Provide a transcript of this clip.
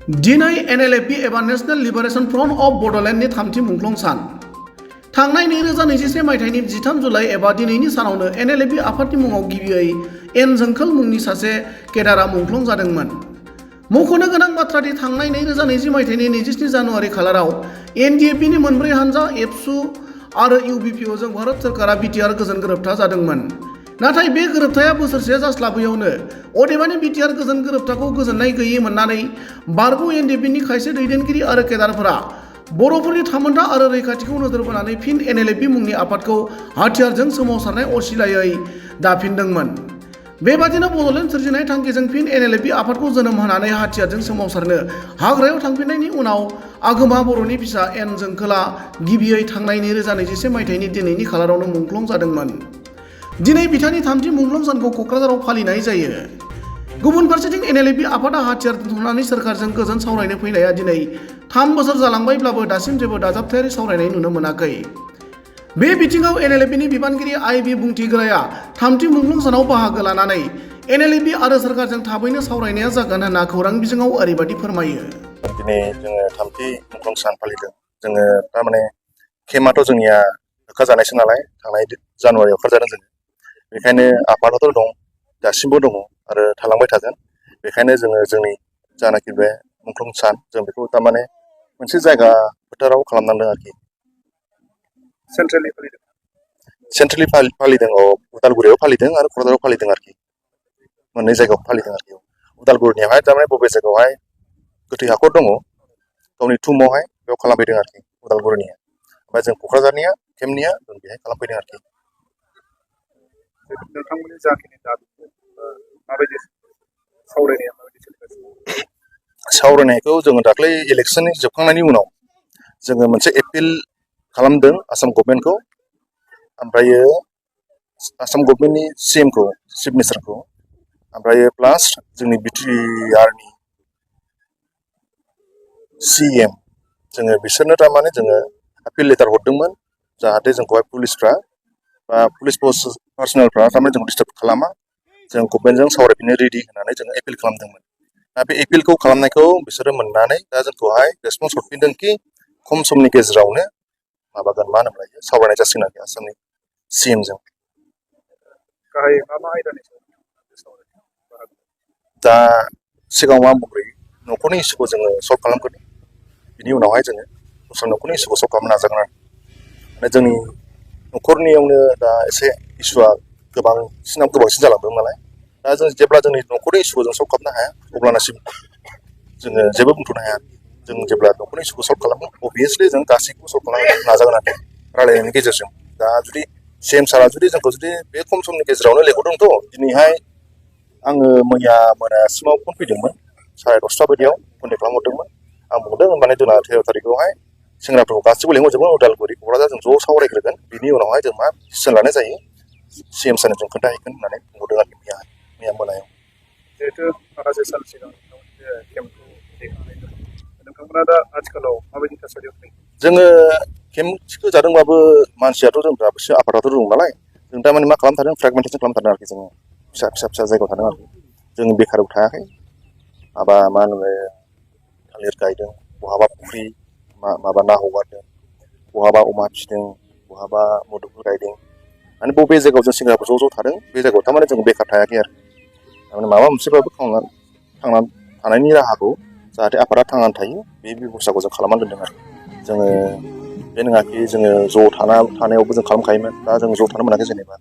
दिनै Nlfb एबा national liberation front of बड'लेण्डनि थामथि मुंख्लं सान। थांनाय 2021 मायथाइनि 13 जुलाइ एबा दिनैनि सानावनो Nlfb आफादनि मुङाव गिबियै एन जोंखोल मुंनि सासे केडारआ मुंख्लं जादोंमोन। मख'नो गोनां बाथ्रादि थांनाय 2020 मायथाइनि 27 जानुवारि खालाराव एनडिएफबिनि मोनब्रै हानजा एबसु आरो इउबिपिअजों भारत सोरखारा बिटिआर गोजोन गोरोबथा जादोंमोन। नाथाय बे गोरोबथाया बोसोरसे जास्लाबैयावनो अदेबानि बिटिआर गोजोन गोरोबथाखौ गोजोननाय गैयै मोननानै बारग' एनडिएफबिनि खायसे दैदेनगिरि आरो केडारफोरा बर'फोरनि थामोन्था आरो रैखाथिखौ नोजोर बोनानै फिन एनएलएफबि मुंनि आफादखौ हाथियारजों सोमावसारनाय असिलायै दाफिनदोंमोन। बेबादिनो बड'लेण्ड सोरजिनाय थांखिजों फिन एनएलएफबि आफादखौ जोनोम होनानै हाथियारजों सोमावसारनो हाग्रायाव थांफिननायनि उनाव आगोमा बर'नि फिसा एन जोंखोला गिबियै थांनाय 2021 मायथाइनि दिनैनि खालारावनो मुंख्लं जादोंमोन। दिनै बिथांनि थामथि मुंख्लं सानखौ क'क्राझाराव फालिनाय जायो। गुबुन फारसेथिं एनएलएफबि आफादा हाथियार दोनथ'नानै सोरखारजों गोजोन सावरायनो फैनाया दिनै 3 बोसोर जालांबायब्लाबो दासिम जेबो दाजाबथायारि सावरायनाय नुनो मोनाखै। बे बिथिङाव एनएलएफबिनि बिबानगिरि आइबि बुंथिग्राया थामथि मुंख्लं सानाव बाहागो लानानै एनएलएफबि आरो सोरखारजों थाबैनो सावरायनाया जागोन होनना खौरां बिजोङाव ओरैबायदि फोरमायो। दिनै जोङो थामथि मुंख्लं सान फालिदों। जोङो थारमाने केम्पआथ' जोंनिया होखाजानायसो नालाय, थांनाय जानुवारियाव होखारजादों जोङो। बेखायनो आफादाथ' दं, दासिमबो दङ आरो थालांबाय थागोन। बेखायनो जोङो जोंनि जानाखि बे मुंख्लं सान जों बेखौ थारमाने मोनसे जायगा फोथाराव खालामनांदों आरोखि। सेन्ट्रेलि फालिदों, उदालगुरियाव फालिदों आरो क'क्राझाराव फालिदों आरोखि। मोननै जायगायाव फालिदों आरोखि। उदालगुरिनियावहाय थारमाने बबे जायगायावहाय गोथै हाखर दङ गावनि थुमावहाय बेयाव खालामफैदों आरोखि उदालगुरिनिया। ओमफ्राय जों क'क्राझारनिया केम्पनिया जों बेहाय खालामफैदों आरोखि। नोंथांमोननि जाखिनि दाबि माबायदि सावरायनाया माबायदि सोलिगासिनो? सावरायनायखौ जोङो दाख्लै इलेक्सननि जोबखांनायनि उनाव जोङो मोनसे एपिल खालामदों आसाम गभर्नमेन्टखौ, ओमफ्रायो आसाम गभर्नमेन्टनि सिएमखौ, चिफ मिनिस्टारखौ, ओमफ्रायो प्लास जोंनि बिटिआरनि सिएम जोङो बिसोरनो थारमाने जोङो आपिल लेटार हरदोंमोन जाहाथे जोंखौहाय पुलिसफ्रा बा पुलिस पार्सनेलफ्रा थारमाने जोंखौ डिस्टार्ब खालामा, जों गभर्नमेन्टजों सावरायफिननो रेडि होननानै जोङो एपिल खालामदोंमोन। दा बे एपिलखौ खालामनायखौ बिसोरो मोननानै दा जोंखौहाय रेसपन्स हरफिनदोंखि खम समनि गेजेरावनो माबागोन, मा होनोमोनलाय, सावरायनाय जासिगोन आरोखि आसामनि सिएमजों। गाहाय मा आयदानि सायाव? दा सिगाङाव आं बुंग्रोयो, न'खरनि इस्युखौ जोङो सल्भ खालामग्रोदों, बिनि उनावहाय जोङो दस्रा न'खरनि इस्युखौ सल्भ खालामनो नाजागोन आरो। माने जोंनि न'खरनियावनो दा एसे इस्युआ गोबांसिन जालांदों नालाय, दा जों जेब्ला जोंनि न'खरनि इस्युखौ जों सल्भ खालामनो हाया अब्लानासिम जोङो जेबो बुंथ'नो हाया। जों जेब्ला न'खरनि इस्युखौ सल्भ खालामगोन अबभियासलि जों गासैखौबो सल्भ खालामनो नाजागोन आरो रायलायनायनि गेजेरजों। दा जुदि सिएम सारा जुदि जोंखौ जुदि बे खम समनि गेजेरावनो लेंहरदोंथ', दिनैहाय आङो मैया मोनासिमाव फन फैदोंमोन, 10:30 बायदियाव कन्टेक्ट खालामहरदोंमोन। आं बुंदों माने जोंना 13 थारिखआवहाय सेंग्राफोरखौ गासिबो लेंहरजोबगोन, उदालगुरि क'क्राझार जों ज' सावरायग्रोगोन, बिनि उनावहाय जों मा डिसिसन लानाय जायो सिएम सारनो जों खोन्थाहैगोन होननानै बुंहरदों आरोखि मैया मोनायाव। जिहेतु माखासे सान सिगां केम्पखौ दैखांनाय जादों, नोंथांमोना दा आथिखालाव माबायदि थासारियाव फैयो? जोङो केम्प जादोंबाबो मानसियाथ' जों दाबोसो आफादाथ' दं नालाय, जों दा माने मा खालामथारदों, फ्रेगमेन्टेसन खालामथारदों आरोखि। जोङो फिसा जायगायाव थादों आरोखि। जों बेखाराव थायाखै। माबा मा होनो, थालिर गायदों, बहाबा फुख्रि माबा ना हगारदों, बहाबा अमा फिसिदों, बहाबा मुदुमफुल गायदों। माने बबे जायगायाव जों सेंग्राफोर ज' थादों बे जायगायाव थारमाने जों बेखार थायाखै आरो। थारमाने माबा मोनसेबाबो थांनानै थानायनि राहाखौ जाहाथे आफादा थांनानै थायो बे बेबस्थाखौ जों खालामनानै दोनदों आरो। जोङो बे नङाखि जोङो ज' थानायावबो जों खालामखायोमोन, दा जों ज' थानो मोनाखै जेनेबा।